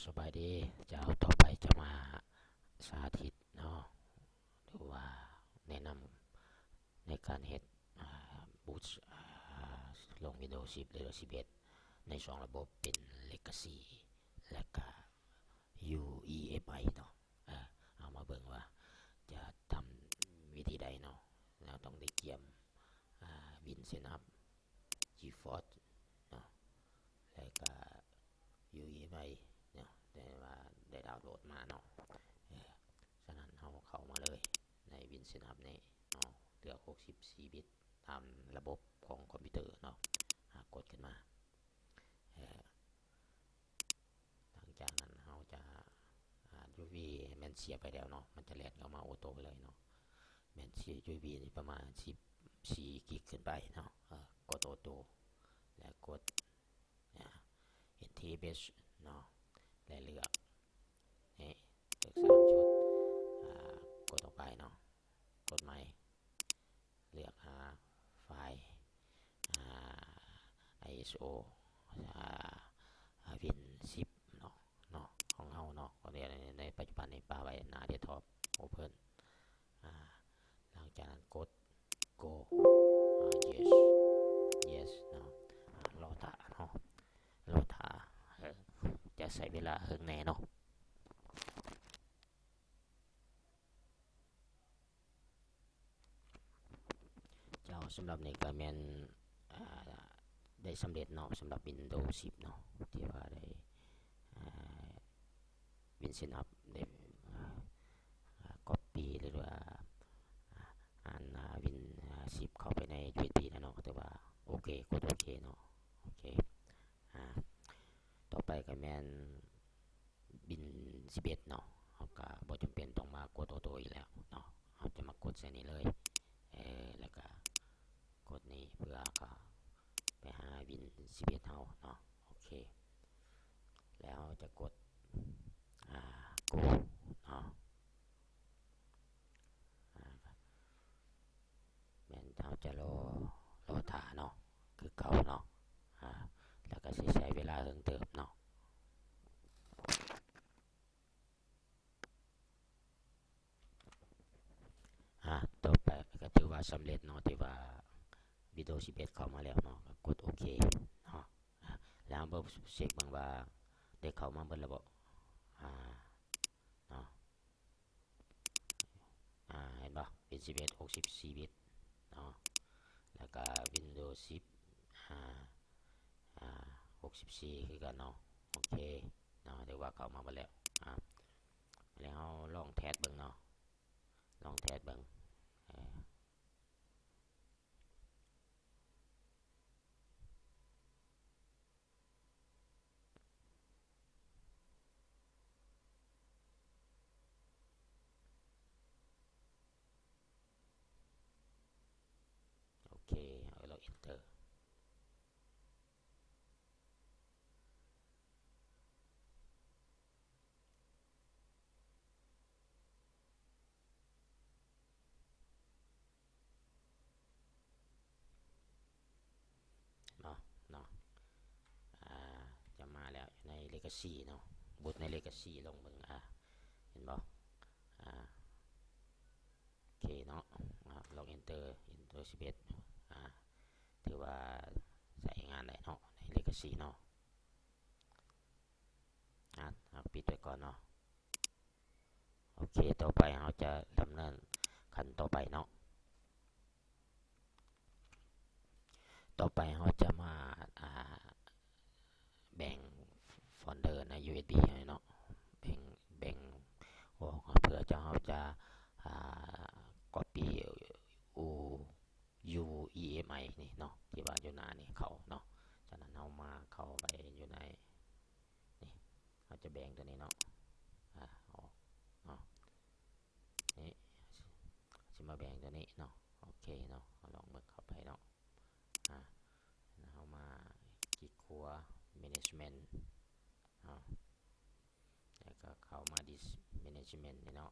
ສະບາຍດີເຈົ້າ, ຕໍ່ໄປຈະມາສາທິດເນາະ ຫຼືວ່າແນະນຳໃນການເຮັດ ອາ ບູດ ອາ ລົງວິນໂດສິບ ຫຼືສິບເອັດ ໃນສອງລະບົບເປັນເລກາຊີ ແລະກະ ຢູອີເອັມໄອ ເນາະ. ເອີ ເຮົາມາເບິ່ງວ່າຈະທຳວິທີໃດເນາະ. ເຮົາຕ້ອງໄດ້ກຽມ ອາ ວິນເຊັດອັບ ຈີຟອດ ເນາະ ແລະກະ ຢູອີເອັມໄອ ເນາະ ແຕ່ວ່າໄດ້ດາວໂຫຼດມາເນາະ. ເອີ ສະນັ້ນເຮົາເຂົ້າມາເລີຍໃນວິນເຊັດອັບນີ້ເນາະ, ເລືອກຫົກສິບສີ່ບິດຕາມລະບົບຂອງຄອມພິວເຕີເນາະ. ອາ ກົດຂຶ້ນມາ ເອີ ຫຼັງຈາກນັ້ນເຮົາຈະ ອາ ຢູວີແມ່ນສຽບໄປແລ້ວເນາະ, ມັນຈະແລ່ນເຂົ້າມາໂອໂຕ້ເລີຍເນາະ. ແມ່ນສຽບຢູວີນີ້ປະມານສິບສີ່ກິກຂຶ້ນໄປເນາະ. ເອີ ກົດໂອໂຕ້ ແລະກົດ ອາ ເອັນທີເບສເນາະ ແລະເລືອກ ນີ້ ເລືອກສາມຊຸດ ອາ ກົດອອກໄປເນາະ, ກົດໃໝ່ ເລືອກຫາໄຟລ໌ ອາ ໄອເອສໂອ ອາ ວິນສິບເນາະ ເນາະ ຂອງເຮົາເນາະ. ໃນປັດຈຸບັນນີ້ປະໄວ້ໜ້າເດັສທັອບ ໂອເພິນ ອາ ຫຼັງຈາກນັ້ນກົດ ໂກ ອາ ເຢສ ເຢສເນາະ. ອາ ລໍຖ້າເນາະ ລໍຖ້າ ເອີ ຈະໃຊ້ເວລາເຫິງແດ່ເນາະ. ເຈົ້າ, ສຳລັບນີ້ກະແມ່ນ ອາ ໄດ້ສຳເລັດເນາະ ສຳລັບວິນໂດສິບເນາະ ທີ່ວ່າໄດ້ ອາ ວິນເຊັດອັບ ໄດ້ ອາ ກັອບປີ້ ຫຼືວ່າ ອາ ອັນ ອາ ວິນ ອາ ສິບເຂົ້າໄປໃນຢູເອັສບີແລ້ວເນາະ. ແຕ່ວ່າໂອເຄ ກົດໂອເຄເນາະ. ໂອເຄ ອາ ຕໍ່ໄປກະແມ່ນ ວິນສິບເອັດເນາະ, ເຮົາກະບໍ່ຈຳເປັນຕ້ອງມາກົດໂອໂຕ້ອີກແລ້ວເນາະ. ເຮົາຈະມາກົດໃສ່ນີ້ເລີຍ ເອີ ແລ້ວກະກົດນີ້ເພື່ອເຮົາກະໄປຫາວິນສິບເອັດເຮົາເນາະ. ໂອເຄ ແລ້ວເຮົາຈະກົດ ອາ ໂກເນາະ. ອາ ແມ່ນເຮົາຈະລໍ ລໍຖ້າເນາະ ຄືເກົ່າເນາະ. ອາ ແລ້ວກະຊິໃຊ້ເວລາເຫິງເຕີບເນາະ. ອາ ຕໍ່ໄປກະຖືວ່າສຳເລັດເນາະ ທີ່ວ່າວິນໂດສິບເອັດເຂົ້າມາແລ້ວເນາະ. ກະກົດໂອເຄເນາະ. ອາ ແລ້ວເຮົາເບິ່ງ ເຊັກເບິ່ງວ່າໄດ້ເຂົ້າມາເບິດແລ້ວບໍ່ ອາ ເນາະ. ອາ ເຫັນບໍ່ ວິນສິບເອັດ ຫົກສິບສີ່ບິດເນາະ ແລ້ວກະວິນໂດສິບ ອາ ອາ ຫົກສິບສີ່ຄືກັນເນາະ. ໂອເຄເນາະ ຖືວ່າເຂົ້າມາເບິດແລ້ວ. ອາ ແລ້ວເຮົາລອງແທສເບິ່ງເນາະ ລອງແທສເບິ່ງ ເອີ. ໂອເຄ ເຮົາລອງເອັນເຕີ. ເນາະ ເນາະ ອາ ຈະມາແລ້ວ ຢູ່ໃນເລກາຊີເນາະ. ບູດໃນເລກາຊີ ລອງເບິ່ງ ອາ ເຫັນບໍ່ ອາ ໂອເຄເນາະ. ອາ ລອງເອັນເຕີ ເອັນເຕີສິບເອັດ ອາ ຖືວ່າໃຊ້ງານໄດ້ເນາະ ໃນເລກາຊີເນາະ. ອາ ເຮົາປິດໄວ້ກ່ອນເນາະ. ໂອເຄ ຕໍ່ໄປເຮົາຈະດຳເນີນຂັ້ນຕໍ່ໄປເນາະ. ຕໍ່ໄປເຮົາຈະມາ ອາ ແບ່ງໂຟນເດີໃນຢູເອັສບີເຮົາເນາະ ແບ່ງ ແບ່ງອອກເພື່ອຈະ ເຮົາຈະ ອາ ກັອບປີ້ ອູ ຢູອີເອັມໄອ ນີ້ເນາະ ທີ່ວ່າຢູ່ໜ້ານີ້ເຂົ້າເນາະ. ຈາກນັ້ນເຮົາມາເຂົ້າໄປຢູ່ໃນນີ້ ເຮົາຈະແບ່ງຕົວນີ້ເນາະ ອາ ອອກເນາະ. ນີ້ ຊິມາແບ່ງຕົວນີ້ເນາະ. ໂອເຄເນາະ ເຮົາລອງເບິ່ງເຂົ້າໄປເນາະ. ອາ ເຮົາມາຄລິກຂວາ ແມເນຈເມັນເນາະ ແລ້ວກະເຂົ້າມາດິສແມເນຈເມັນນີ້ເນາະ.